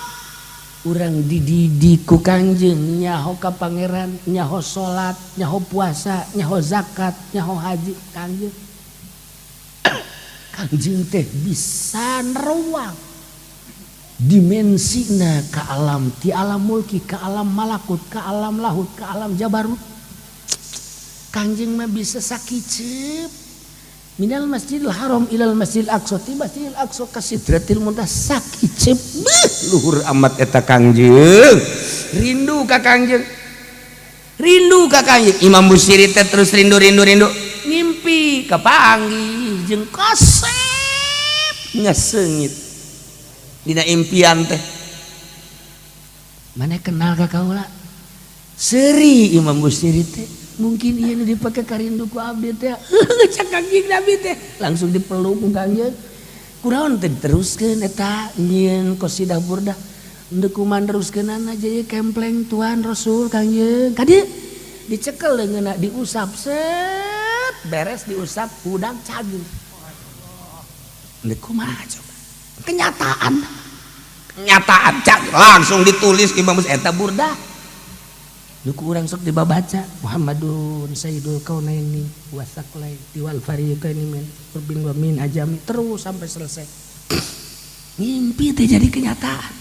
urang dididik ku Kangjeng nyaho ka pangeran, nyaho salat, nyaho puasa, nyaho zakat, nyaho haji. Kangjeng Kangjeng teh bisa neruang dimensina ke alam ti alam mulki, ke alam malakut, ke alam lahut, ke alam jabarut. Kangjeng mah bisa sakicep minal Masjidil Haram ilal Masjidil Aqsa, ti Masjidil Aqsa ka Sidratil Muntaha sakicep. Luhur amat eta Kangjeng. Rindu ka Kangjeng. Rindu ka Kangjeng. Imam Busiri teh terus rindu rindu rindu ngimpi kapanggih jeung kasep ngeseungit dina impian teh. Mana kenal ka kaula? Seuri Imam Busiri teh. Mungkin ieu nu dipake karindu ku abdi teh. Cak Kangjeng Nabi teh langsung dipeluk ku Kangjeng. Kunaon teh diteruskeun eta nyieun qasidah burdah. Endeu kumaha neruskeunana aja kempleng Tuhan Rasul Kangjeng. Ka dieu dicekel leungeunna diusap set beres diusap hudang cageut. Endeu kumaha coba? Kenyataan. Kenyataan cak langsung ditulis Imam Busiri eta burdah. Nu ku urang sok dibabaca Muhammadun Sayyidul Kaunaini wasaklai wal fariqaini min urbin wa min ajami terus sampai selesai. Mimpi teh jadi kenyataan.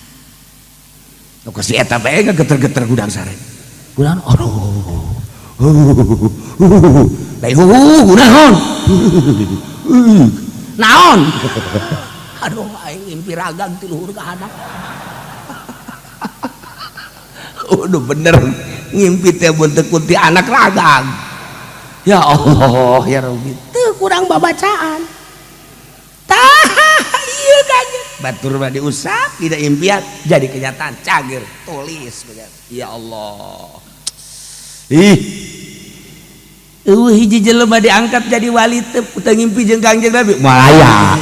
Nu si eta bae geter-geter gudang sare. Gudang aduh. Lain naon? Naon? Aduh aing mimpi ragang ti luhur ka handap. Udah bener ngimpi teh bentuk kunti anak ragang. Ya Allah ya Rabbi, teu kurang babacaan. Tah ieu kanjeng. Batur mah diusap tidak impian jadi kenyataan cager tulis ya Allah. Ih. Eueuh hiji jelema diangkat jadi wali teu ngimpi jeung Kangjeng Nabi. Moal aya.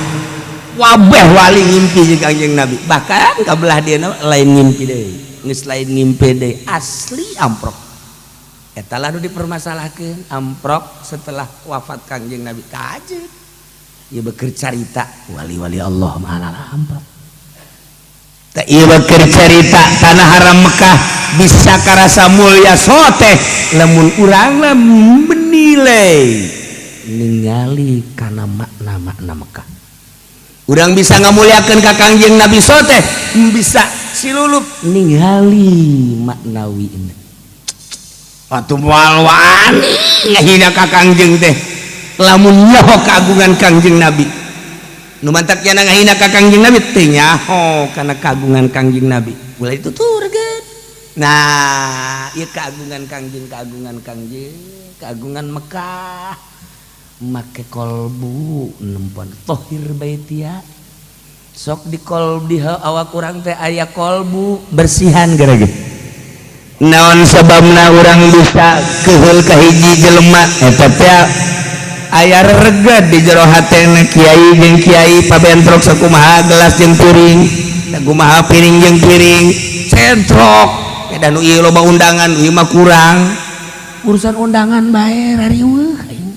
Wabeh wali ngimpi jeung Kangjeng Nabi. Bahkan kabelah dieuna lain ngimpi deui. Geus lain ngimpi deui, asli amprok. Eta lah nu dipermasalahkeun amprok setelah wafat Kangjeng Nabi kajeun. Ieu beker carita wali-wali Allah mahala amprok. Tah ieu beker carita tanah haram Mekah bisa karasa mulia soteh lamun urang lah menilai ningali kana makna-makna Mekah. Urang bisa ngamuliakeun ka Kangjeng Nabi soteh bisa silulup ningali maknawi. Atuh moal wani ngahina ka Kangjeng teh lamun nyaho kagungan Kangjeng Nabi. Nu mantak nya ngahina ka Kangjeng Nabi teh nyaho kana kagungan Kangjeng Nabi. Ulah dituturkeun. Nah, ieu kagungan Kangjeng, kagungan Kangjeng, kagungan Mekah. Make kolbu nempon tohir baitia. Sok di kolbu di awak urang teh aya kolbu bersihan gara-gara. Naon sababna urang bisa keheul ka hiji jelema eta teh aya rereget di jero hatena kiai jeung kiai pabentrok sakumaha gelas jeung piring, sakumaha piring jeung piring centrok. Beda nu ieu loba undangan, ieu mah kurang. Urusan undangan bae rariweuh aing.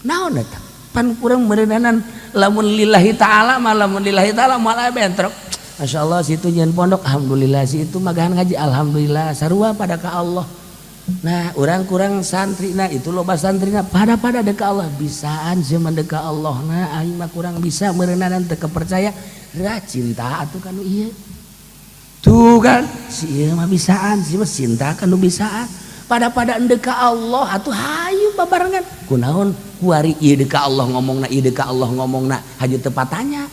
Naon eta? Pan kurang meureunana lamun lillahi ta'ala mah lamun lillahi ta'ala malah bentrok. Masya Allah situ nyen pondok, alhamdulillah situ magahan ngaji, alhamdulillah sarua pada ka Allah. Nah orang kurang santri, nah itu loba santrina pada pada deka Allah bisaan zaman deka Allah. Nah aing mah kurang bisa meureunana teu kepercaya, ra cinta atuh kanu ieu. Tuh kan si ieu mah bisaan, si mah cinta kanu bisaan. Pada pada deka Allah atuh hayu babarengan. Kunaon kuari ieu deka Allah ngomongna, ieu deka Allah ngomongna, haju teu patanya.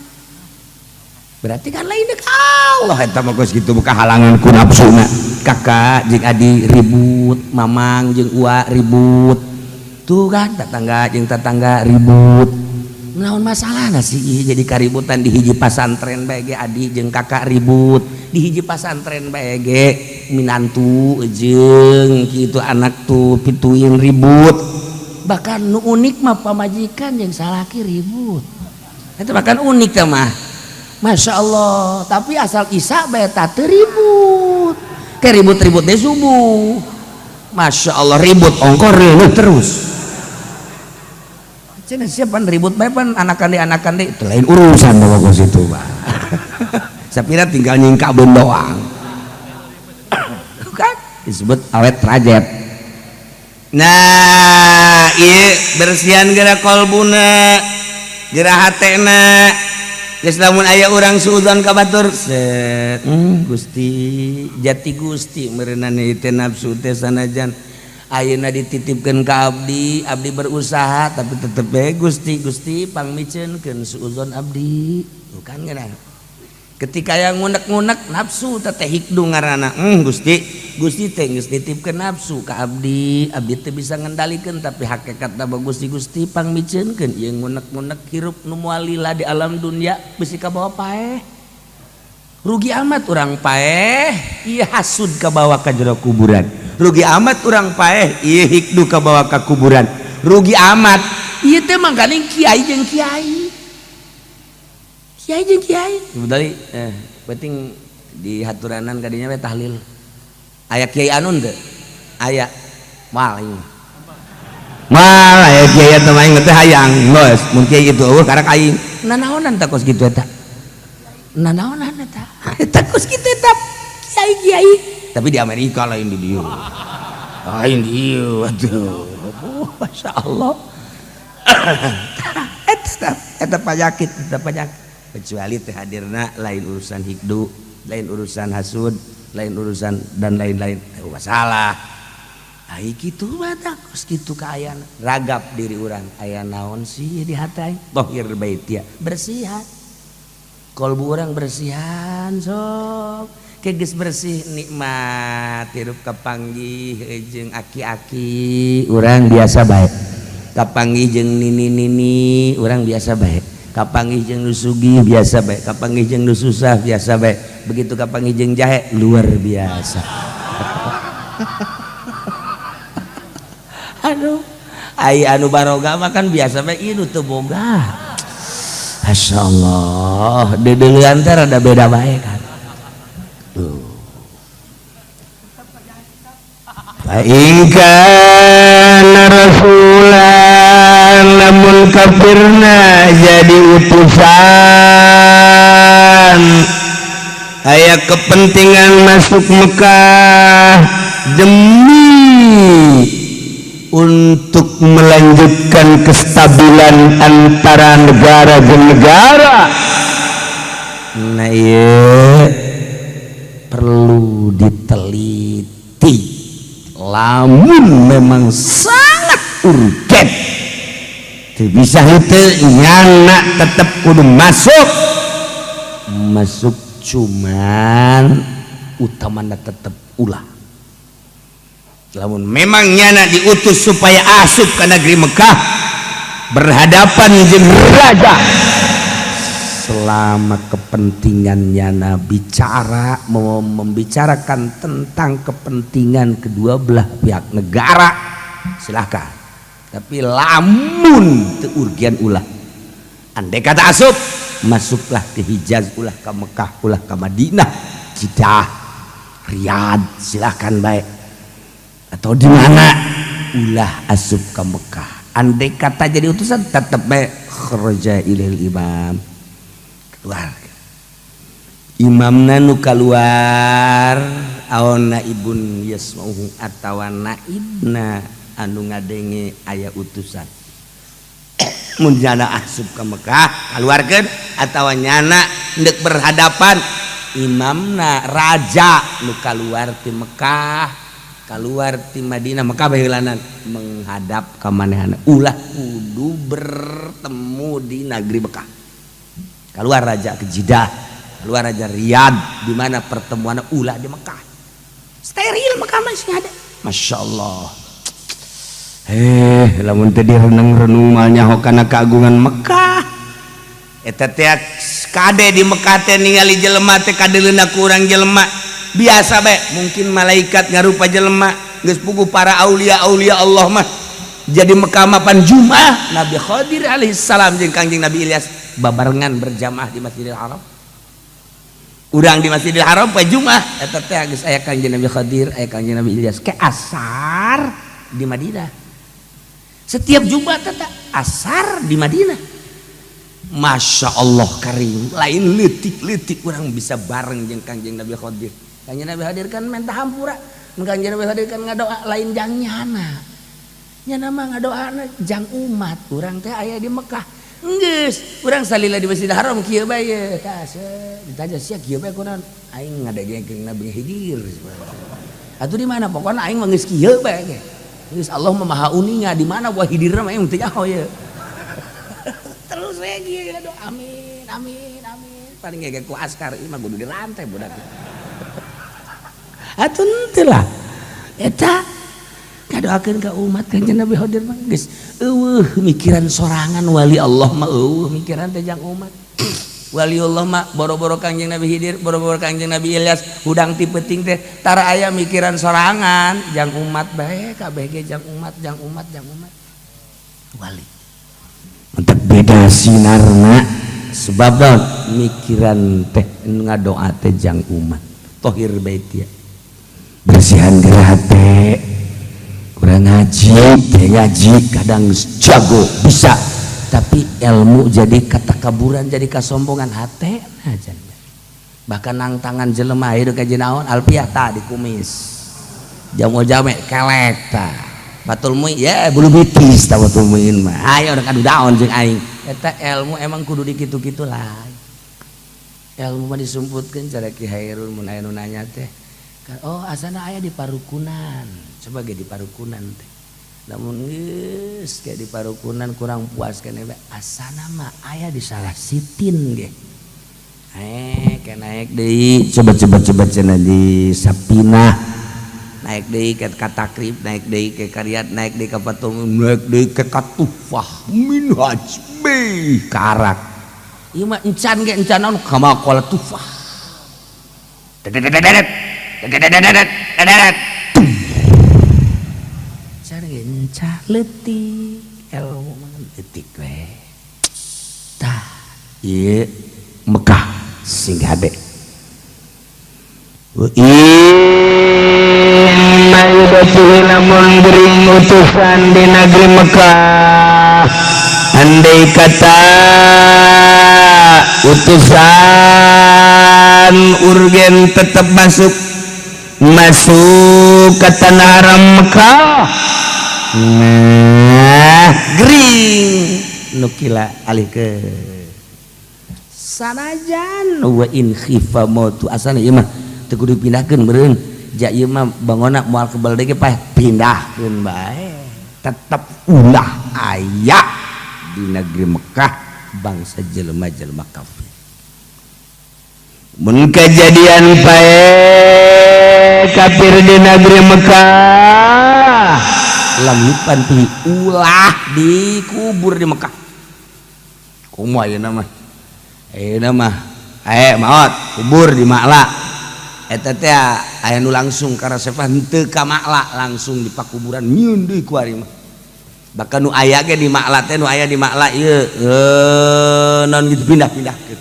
Berarti kan lain dek Allah eta mah geus kitu buka halangan ku nafsuna. Kakak jeung adi ribut, mamang jeung uwa ribut. Tuh kan tetangga jeung tetangga ribut. Naon masalahna sih jadi kaributan di hiji pasantren bae ge adi jeung kakak ribut, di hiji pasantren bae ge minantu jeung kitu anak tuh pituin ribut. Bahkan nu unik mah pamajikan jeung salaki ribut. Eta bahkan unik teh mah. Masya Allah, tapi asal isya bae teu ribut. Ke ribut-ribut deh subuh. Masya Allah ribut ongkor ribut terus. Cenah siapa ribut bae pan anakan deui itu lain urusan bawa ke situ, Pak. Sapira tinggal nyingkak beun doang. Kan disebut awet rajet. Nah, ieu bersihan geura kolbuna, geura hatena. Geus lamun aya urang suudzon ka batur set Gusti jati Gusti meureunana teh nafsu teh sanajan ayeuna dititipkeun ka abdi, abdi berusaha tapi tetep bae Gusti Gusti pangmiceunkeun suudzon abdi. Bukan geuna. Ketika yang ngunek-ngunek nafsu teh hikdu ngaranna. Gusti Gusti teh geus nitipkeun nafsu ka abdi, abdi teh bisa ngendalikeun tapi hakikatna Gusti Gusti pangmiceunkeun ieu ngunek-ngunek hirup nu moal lila di alam dunia bisi kabawa paeh. Rugi amat urang paeh, ieu hasud kabawa ka jero kuburan. Rugi amat urang paeh, ieu hikdu kabawa ka kuburan. Rugi amat ieu teh mangkaning kiai jeung kiai. Kiai jeung kiai. Sebetulnya penting di haturanan kadinya we tahlil. Aya kiai anun teu? Aya. Mal ieu. Mal aya kiai eta mah teh hayang geus mun kiai kitu eueuh karak aing. Nanaonan tah kos kitu eta? Nanaonan eta? Eta kos kitu eta kiai-kiai. Tapi di Amerika lain di dieu. Lain di dieu atuh. Oh, Masya Allah. Eta eta panyakit, eta panyakit. Kecuali teh hadirna lain urusan hikdu, lain urusan hasud, lain urusan dan lain-lain. Masalah. Ai kitu mah tah kos kitu kaayaan ragap diri urang aya naon sih di hati tohir baitia bersihan. Kolbu urang bersihan sok. Ke geus bersih nikmat hirup kapanggih jeung aki-aki urang biasa bae. Kapanggih jeung nini-nini urang biasa bae. Kapanggih jeung nu sugih biasa bae, kapanggih jeung nu susah biasa bae. Begitu kapanggih jeung jahe luar biasa. Aduh, ai anu baroga mah kan biasa bae ieu nu teu boga. Masyaallah, deudeuleun teh rada beda bae kan. Tuh. Fa in kana rasulan lamun kafirna jadi utusan aya kepentingan masuk Mekah demi untuk melanjutkan kestabilan antara negara dan negara. Nah iya perlu diteliti. Lamun memang sangat urgen bisa itu nyana tetap kudu masuk masuk, cuman utamana tetap ulah. Lamun memang nyana diutus supaya asup ke negeri Mekah berhadapan jeung raja, selama kepentingan nyana bicara mau membicarakan tentang kepentingan kedua belah pihak negara silahkan, tapi lamun teu urgen ulah. Andai kata asup, masuklah ke Hijaz, ulah ke Mekah, ulah ke Madinah, Jeddah, Riyadh, silahkan baik atau di mana, ulah asup ke Mekah. Andai kata jadi utusan tetap baik kharaja ilal imam, keluar imamna nu keluar aon naibun yasmauhu atawa naibna anu ngadenge aya utusan. Mun nyana asup ke Mekah keluarkeun atawa nyana ndek berhadapan imamna raja nu kaluar ti Mekah, kaluar ti Madinah, Mekah baheulanan menghadap ka manehna, ulah kudu bertemu di negeri Mekah. Keluar raja ke Jeddah, keluar raja Riyadh, di mana pertemuan ulah di Mekah. Steril Mekah masih ada. Masya Allah. Lamun teh direnung-renung mah nyaho kana keagungan Mekah. Eta teh kade di Mekah teh ningali jelema teh kadeuleuna ku urang jelema. Biasa bae, mungkin malaikat ngarupa jelema, geus puguh para aulia-aulia Allah mah. Jadi Mekah mah pan Jumat, Nabi Khadir alaihissalam jeung Kangjeng Nabi Ilyas babarengan berjamaah di Masjidil Haram. Urang di Masjidil Haram poe Jumat, eta teh geus aya Kangjeng Nabi Khadir, aya Kangjeng Nabi Ilyas ke asar di Madinah. Setiap Jumat eta asar di Madinah. Masya Allah karim, lain leutik-leutik urang bisa bareng jeung Kangjeng Nabi Khadir. Kangjeng Nabi Khadir kan minta hampura, Kangjeng Nabi Khadir kan ngadoa lain jang nyana. Nyana mah ngadoana jang umat, urang teh aya di Mekah. Geus, urang salila di Masjidil Haram kieu bae tah ditanya sia kieu bae kunaon? Aing ngadegengkeun Nabi Khidir. Atuh di mana pokona aing mah geus kieu bae ge. Geus Allah mah maha uninga di mana buah hidirna mah aing teu nyaho ye. Terus we kieu aduh amin amin amin. Paling ge ku askar ieu mah kudu dirantai budak. Atuh henteu lah. Eta kadoakeun ka umat Kanjeng Nabi Khadir mah geus eueuh mikiran sorangan wali Allah mah eueuh mikiran teh jang umat. Wali Allah mah boro-boro Kangjeng Nabi Khidir, boro-boro Kangjeng Nabi Ilyas hudang ti peuting teh tara aya mikiran sorangan jang umat bae kabeh ge jang umat jang umat jang umat. Wali mantep beda sinarna sebab mikiran teh ngadoa teh jang umat. Tohir baitia bersihan gerah teh kurang ngaji, ngaji kadang jago bisa, tapi ilmu jadi katakaburan, jadi kasombongan hate aja. Bahkan nang tangan jelema hidup kaji naon alpiah ta dikumis, jamu jame kelek ta, batul mui ya bulu bitis ta batul muin mah. Ayo udah kadu daun jeung aing. Eta ilmu emang kudu dikitu-kitu lah. Ilmu mah disumputkeun cara Ki Hairun mun aya nu nanya teh. Oh asana aya di parukunan, coba ge di parukunan teh. Namun geus kayak di parukunan kurang puas keneh bae. Asana mah aya di salah sitin ge. Kayak naik deui, coba cenah di Sapinah. Naik deui ke Katakrib, naik deui ke Kariat, naik deui ka Fatul, naik deui ke Katufah, Minhaj, be karak. Ieu mah encan ge encan naon kama qala tufah. Dedet. Cara leutik ilmu mah leutik we. Tah ieu Mekah sing hade. Wa inna mauti lamun gering utusan di negeri Mekah andai kata utusan urgen tetap masuk ke tanah haram Mekah nah gering nukila alih ke sanajan wa in khifa mautu asana ieu mah teu kudu dipindahkeun meureun ja ieu mah bangona moal kebal deui ge paeh pindahkeun bae tetep ulah aya di negeri Mekah bangsa jelema-jelema kafir mun kejadian paeh kafir di negeri Mekah lam yupan pi ulah dikubur di Mekah kumaha ayeuna mah maot kubur di Ma'la eta teh aya nu langsung ka resepah henteu ka Ma'la langsung di pakuburan nyieun deui ku ari mah bahkan nu aya ge di Ma'la teh nu aya di Ma'la ieu non gitu pindah-pindahkeun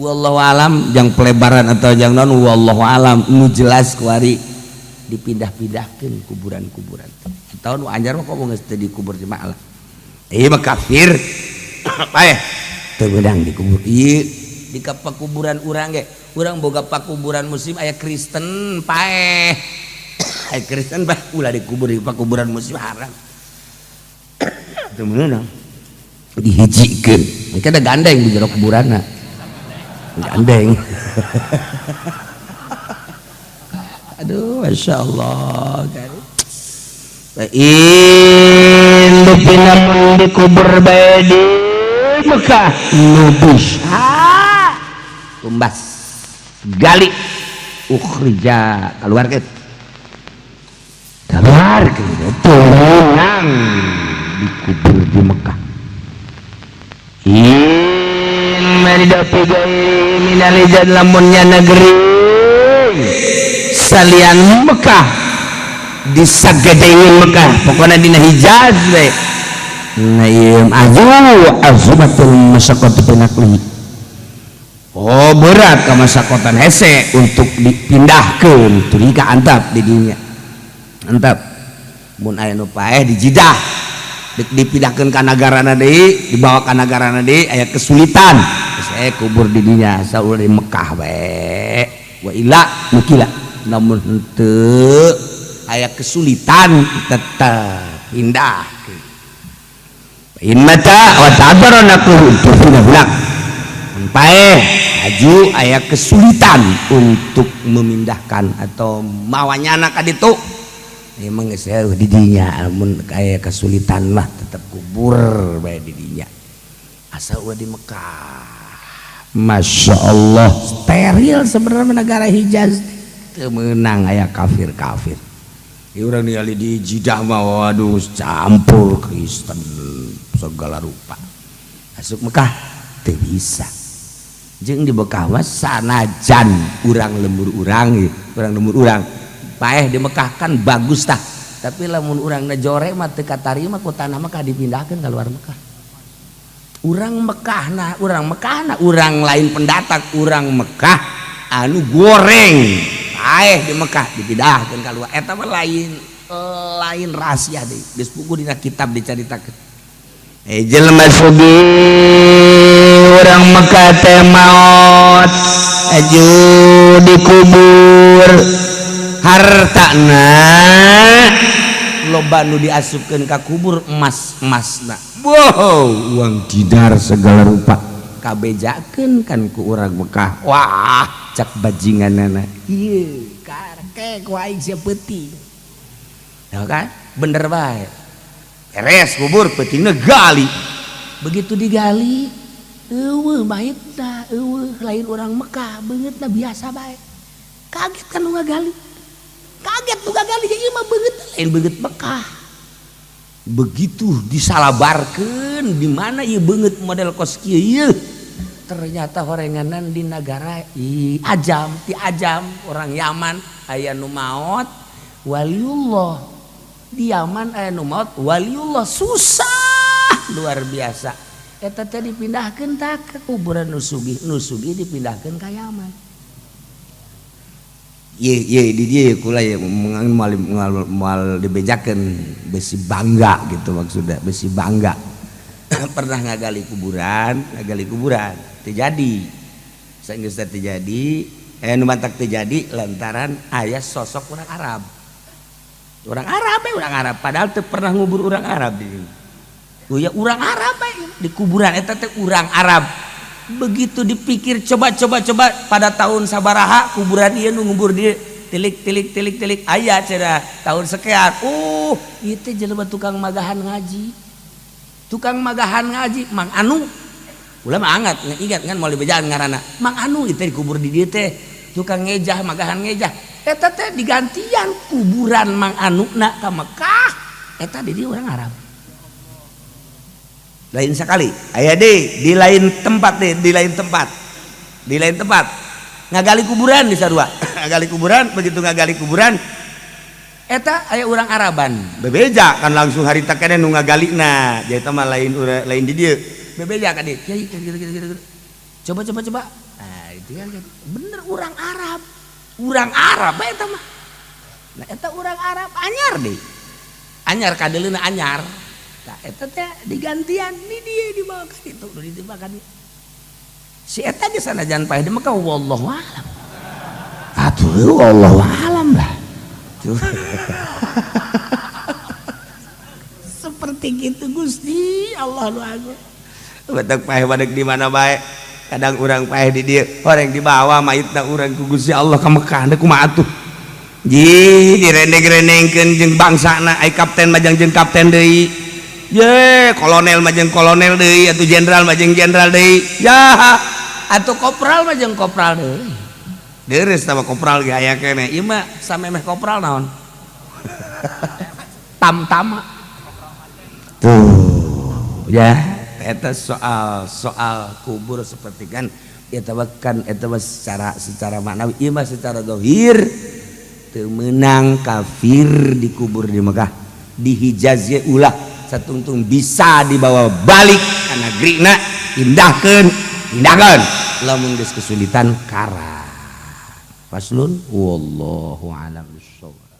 wallahu alam jang pelebaran atau jang non wallahu alam nu jelas ku ari dipindah-pindahkeun kuburan-kuburan atau nu anjar mah kok geus teu dikubur di Ma'la ieu mah kafir paeh teu meunang dikubur ieu di pakuburan urang ge urang boga pakuburan muslim aya Kristen paeh aya Kristen paeh ulah dikubur di pakuburan muslim haram teu meunang dihijikeun engke da gandeng di jero kuburanna gandeng aduh masyaallah in dupina mun dikubur bae di Mekah nubis tumbas gali ukhrija keluarkeun turunan dikubur di Mekah in maridapi gairi minalijan lamunnya negeri salian Mekah disagedein Mekah pokoknya dina Hijaz we nah ieu azu azumatul masyaqqatu binaqli oh berat ka masakotan hese untuk dipindahkeun tuluy ka antap di dinya antap mun aya nu paeh di Jidah dipindahkeun ka nagarana deui dibawa ka nagarana deui aya kesulitan geus kubur di dinya saur di Mekah bae wa ila nukila namun henteu aya kesulitan tetep pindah in mata wa ta'adarana kuhu paeh aju aya kesulitan untuk memindahkan atau mawanyana ka ditu emang geus di dinya mun aya kesulitan mah tetep kubur bae di dinya asa eueuh di Mekah Masya Allah steril sebenarnya negara Hijaz teu meunang aya kafir-kafir ieu urang ningali di Jidah mah waduh campur Kristen segala rupa asup Mekah teu bisa jeung di Mekah mah sanajan urang lembur urang urang lembur urang paeh di Mekah kan bagus tah tapi lamun urangna jore mah teu katarima ku tanah Mekah dipindahkeun ka luar Mekah urang Mekahna urang lain pendatang urang Mekah anu goreng paeh di Mekah dipindahkeun ka luar eta mah lain rahasia deui geus puguh dina kitab dicaritakeun jelema sugih urang Mekah teh maot aju dikubur hartana loba nu diasupkeun ka kubur emas-emasna wow uang dinar segala rupa kabejakeun kan ku urang Mekah wah cak bajinganana ieu kareke ku aing sia peuting ya kan bener bae beres kubur peutingna gali begitu digali eueuh maitna eueuh lain urang Mekah beungeutna biasa bae kaget kan nu ngagali kaget nu ngagali ieu mah beungeut lain beungeut Mekah begitu disalabarkeun di mana ieu beungeut model kos kieu ieu ternyata horenganan di nagara Ajam ti Ajam orang Yaman aya nu maot waliullah di Yaman aya nu maot waliullah susah luar biasa eta teh dipindahkeun tah ke kuburan nu sugih dipindahkeun ka Yaman. Ye ye di dieu kula ye moal dibejakeun besi bangga gitu maksudnya, besi bangga. Pernah ngagali kuburan terjadi. Saenggeus terjadi, nu mantak terjadi lantaran aya sosok orang Arab. Orang Arab orang Arab padahal teu pernah ngubur orang Arab di dieu. Oh ya orang Arab di kuburan eta teh urang Arab. Begitu dipikir coba pada tahun sabaraha kuburan ieu nu ngubur dieu tilik tilik tilik tilik aya cenah tahun sekian. Ieu teh jelema tukang magahan ngaji. Tukang magahan ngaji Mang Anu. Ulah mah angat ingat kan moal dibejaan ngaranna. Mang Anu ieu teh dikubur di dieu teh tukang ngejah magahan ngejah. Eta teh digantian kuburan Mang Anu na ka Mekah. Eta di dieu urang Arab. Lain sekali aya deh di lain tempat deh, di lain tempat ngagali kuburan di sarua. Ngagali kuburan, begitu ngagali kuburan eta aya urang Araban bebeja kan langsung harita keneh nu ngagalina jadi mah lain lain di dieu bebeja ka dieu kiai gitu. Coba nah itu kan bener urang Arab eta mah. Nah eta urang Arab anyar deh, anyar kadeleuna anyar. Nah, eta teh digantian di dia dibawa ka ditu, dibawa ka dieu. Si eta ge sanajan paeh di Mekah wallahu alam. Atuh wallahu alam lah. Tuh. Seperti gitu Gusti Allah nu agung. Batak paeh badek di mana bae. Kadang urang paeh di dieu, horeng dibawa mayitna urang ku Gusti Allah ka Mekah deuk kumaha atuh. Ji direndeng-rendengkeun jeung bangsana ai kapten mah jeung kapten deui. Ye, kolonel mah jeung kolonel deui atuh jenderal mah jeung jenderal deui. Ya, atuh kopral mah jeung kopral deui. Deres sama kopral ge aya keneh. Ieu mah samemeh kopral naon? Tamtama. Tuh, ya, eta soal kubur seperti kan eta kan eta mah secara maknawi, ieu mah secara zahir teu meunang kafir dikubur di Mekah. Di Hijaz ge ulah satungtung bisa dibawa balik ka negrina, indahkeun lamun geus kesulitan kara. Faslun wallahu a'lam bissawab.